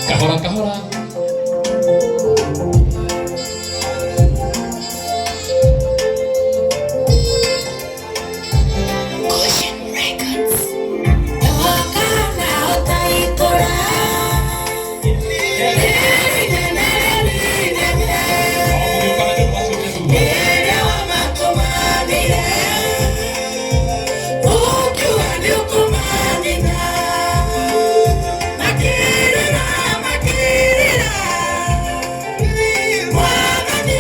Kahora kahora. Ocean Records. Mũgĩũka na nĩ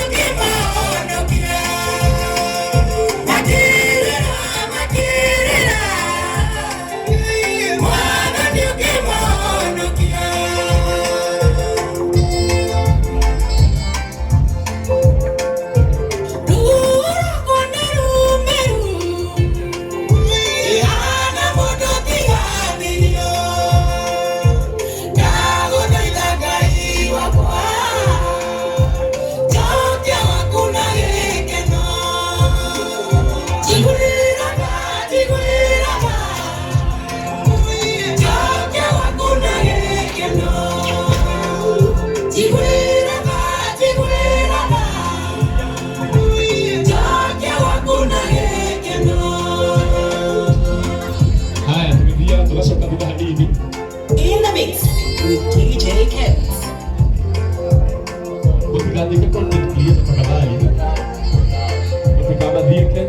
ũmacoke thutha. Haya, tũgĩthiaga tũgacoka thutha hanini. In the mix with DJ Kevs. Mũtigathiĩke content creator tafadhali. Mũtikamathiĩke.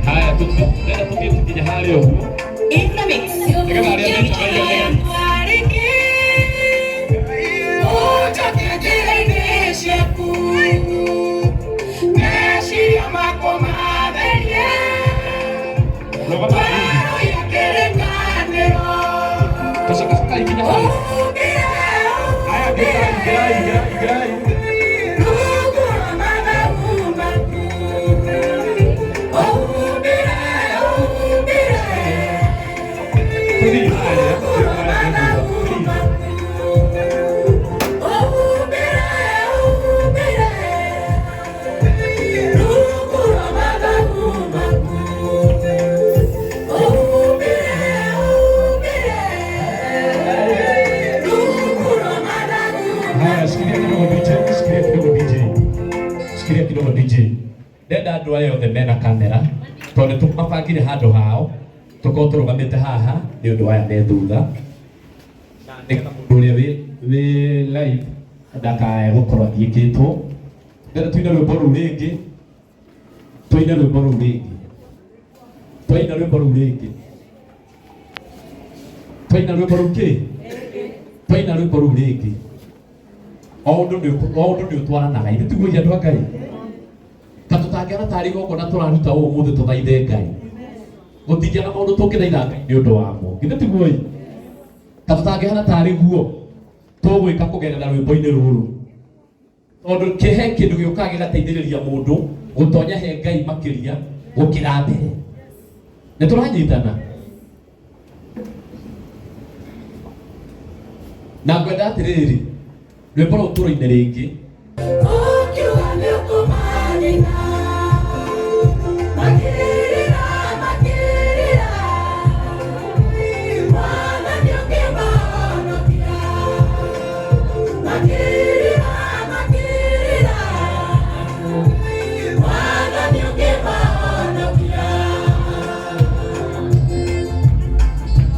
Haya, tũthiĩ tũthiĩ tũkinye harĩa ũguo. In the mix. Nĩgetha arĩa me Rũgama hanini. Tũcoka cokai nginya harĩa. Haya, ingĩrai, ingĩrai, ingĩrai, ingĩrai. Tũthiĩ harĩa, tũthiĩ harĩa thutha, please. Haya, shikilia kidogo DJ, shikilia kidogo DJ. Shikilia kidogo DJ. Ndenda andũ aya othe mena kamera tondũ nĩ tũmabangire handũ hao tũkorwo tũrũgamĩte haha nĩ ũndũ aya me thutha na nĩgetha mũndũ ũrĩa wĩ live ndakae gũkorwo athiĩkĩtwo. Ndenda tũine rwĩmbo rũu rĩngĩ, tũine rwĩmbo rũu rĩngĩ, twaina rwĩmbo rũu rĩngĩ, twaina rwĩmbo rũu kĩ, twaina rwĩmbo rũu rĩngĩ. O ũndũ nĩ o ũndũ nĩ ũtwaranaga ithe tiguo andũ a Ngai ta tũtangĩona tarĩ igongona tũraruta ũmũthĩ tũthaithe Ngai gũtingĩaga maũndũ tũngĩthaitha Ngai nĩ ũndũ wamo githĩ tiguo ĩ ta tũtangĩhana tarĩ guo tũgwĩka kũgerera rwĩmbo-inĩ rũrũ tondũ kĩhe kĩndũ gĩũkaga gĩgateithĩrĩria mũndũ gũtonya he Ngai makĩria gũkĩra mbere nĩ tũranyitana na ngwenda atĩrĩrĩ rwĩmbo rũu tũrũine rĩngĩ.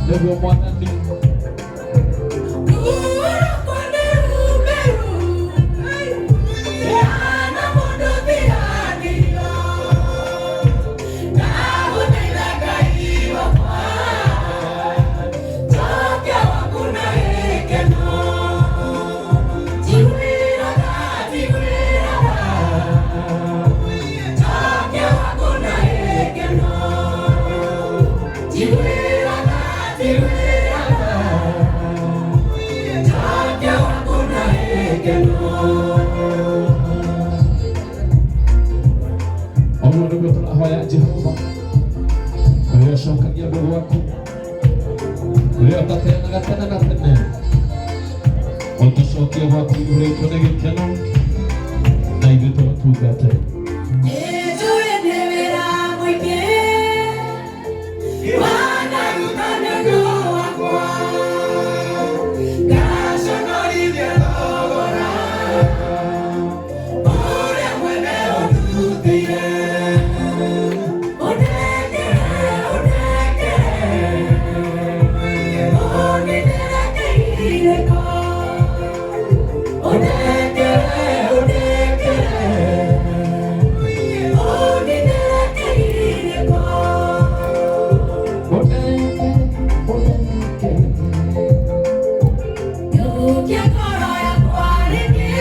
Nĩguo mwathani. Ũguo nĩguo tũrahoya Jehova, ũrĩa ũcokagia andũ gwaku, ũrĩa ũtateanaga tene na tene, ũtũcokie gwaku ihũrĩtwo nĩ gĩkeno na ithuĩ tũgũtungate. Nĩnjũĩ nĩ wĩra mũingĩ wanaruta nĩ ũndũ wakwa, ngaconorithio thogora ũrĩa mwene ũndutĩire. Ũndekere, ũndekere, ũnindĩre kĩgirĩko. Ũndekere, ũndekere, ũnindĩre kĩgirĩko. Ũndekere, ũndekere. Geukia ngoro yakwa rĩngĩ,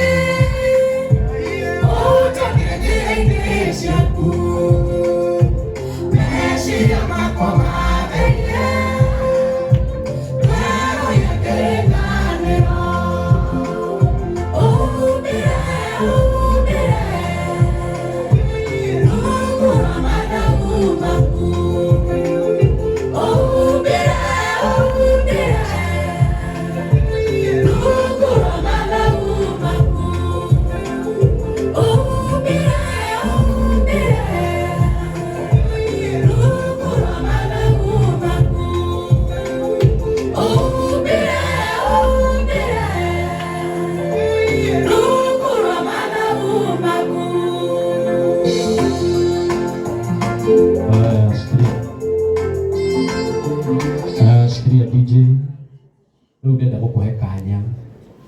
ũnjokie njĩra-inĩ ciaku. Meciria makwa matherie, werũhie kĩrĩkanĩro. Ũhumbĩre, ũhumbĩre, rungu rwa mathagu maku. Ũhumbĩre, ũhumbĩre, rungu rwa mathagu maku. Ũhumbĩre, ũhumbĩre, rungu rwa mathagu maku. Ũhumbĩre, ũhumbĩre, rungu rwa mathagu maku. Haya, shikilia. Haya, shikilia DJ. Rĩu ndĩrenda gũkũhe kanya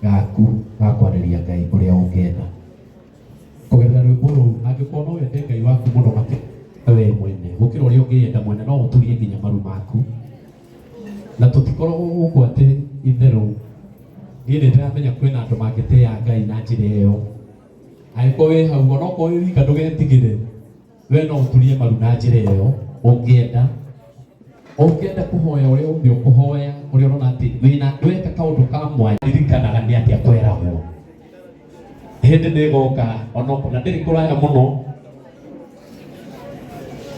gaku ga kwarĩria Ngai ũrĩa ũngĩenda kũgerera rwĩmbo rũu. Angĩkorwo no wende Ngai waku mũno makĩria we mwene gũkĩra ũrĩa ũngĩyenda mwene, no ũturie nginya maru maku. Na tũtikoragwo gũkũ atĩ itherũ. Niĩ nĩ ndĩramenya kwĩna andũ mangĩtĩĩa Ngai na njĩra ĩyo. Angĩkorwo wĩ hau, onokorwo wĩ wika, ndũgetigĩre, we no ũturie maru na njĩra ĩyo ũngĩenda. Ũngĩenda kũhoya ũrĩa ũngĩ ũkũhoya, ũrĩa ũrona atĩ wĩna ndweka kaũndũ ka mwanya, ririkanaga nĩ atĩa kweragwo. Hĩndĩ nĩ ĩgoka na ndĩrĩ kũraya mũno,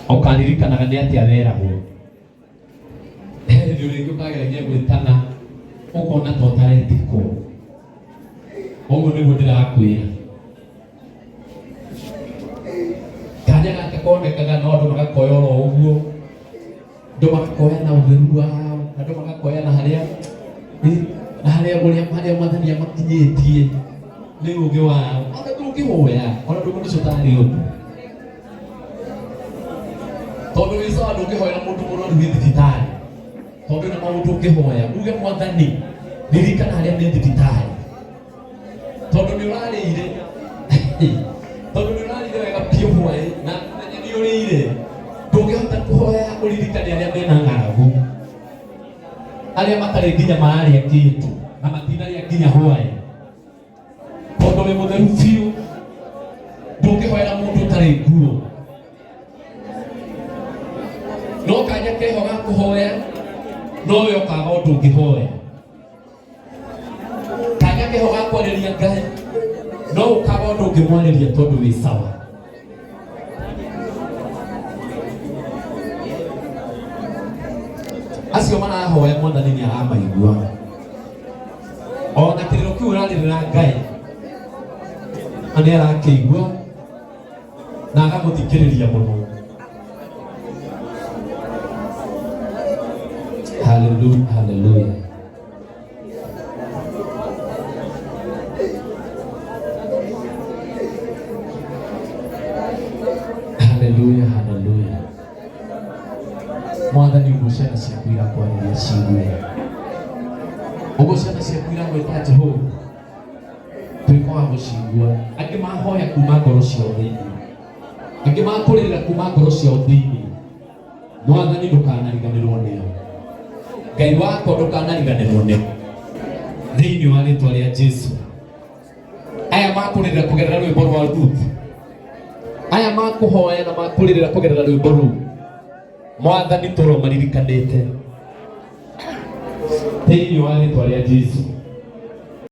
ũkaririkanaga nĩ atĩa weragwo. He hĩndĩ rĩngĩ ũkageragia gwĩtana ũkona ta ũtaretĩkwo. Ũguo nĩguo ndĩrakwĩra. Kanya gaka konekaga no andũ magakoya oro ũguo, andũ magakoya na ũtheru wao, andũ magakoya na harĩa na harĩa ũrĩa harĩa Mwathani amakinyĩtie nĩ ũgĩ wao. Ona ndũngĩhoya, ona ndũngĩona ũcio tarĩ ũndũ, tondũ wĩ sawa. Ndũngĩhoera mũndũ mũrwaru wĩ thibitarĩ, tondũ na maũndũ ũngĩhoya uge, "Mwathani, ririkana harĩa nĩ thibitarĩ," tondũ nĩ ũrarĩire, tondũ nĩ ũrarĩire wega biũ hwaĩ na mũthenya nĩ ũrĩire. Ndũngĩhota kũhoya ũririkane arĩa mena ng'aragu, arĩa matarĩ nginya mararĩa kĩndũ na matinarĩa nginya hwaĩ, tondũ wĩ mũtheru biũ. Ndũngĩhoera mũndũ ũtarĩ nguo, no kanya keho ga kũhoya no we ũkaga ũndũ ũngĩhoya. Kanya keho ga kwarĩria Ngai no ũkaga ũndũ ũngĩmwarĩria, tondũ wĩ sawa. Acio marahoya, Mwathani nĩ aramaigua. Ona kĩrĩro kĩu ũrarĩrĩra Ngai na nĩ arakĩigua na agagũthikĩrĩria mũno. Haleluya, haleluya. Haleluya, haleluya. Mwathani, ũguo ciana ciaku irakwarĩria ciigue, ũguo ciana ciaku iragwĩta Jehova, tuĩka wa gũcigua. Angĩ mahoya kuma ngoro ciao thĩinĩ, angĩ makũrĩrĩra kuma ngoro ciao thĩinĩ. Mwathani, ndũkanariganĩrwo nĩo. Ngai wakwa, ndũkanariganĩrwo nĩo, thĩinĩ wa rĩtwa rĩa Jesu. Aya makũrĩrĩra kũgerera rwĩmbo rwa Ruth, aya makũhoya na makũrĩrĩra kũgerera rwĩmbo rũu, Mwathani, tũro maririkanĩte thĩinĩ wa rĩtwa rĩa Jesu.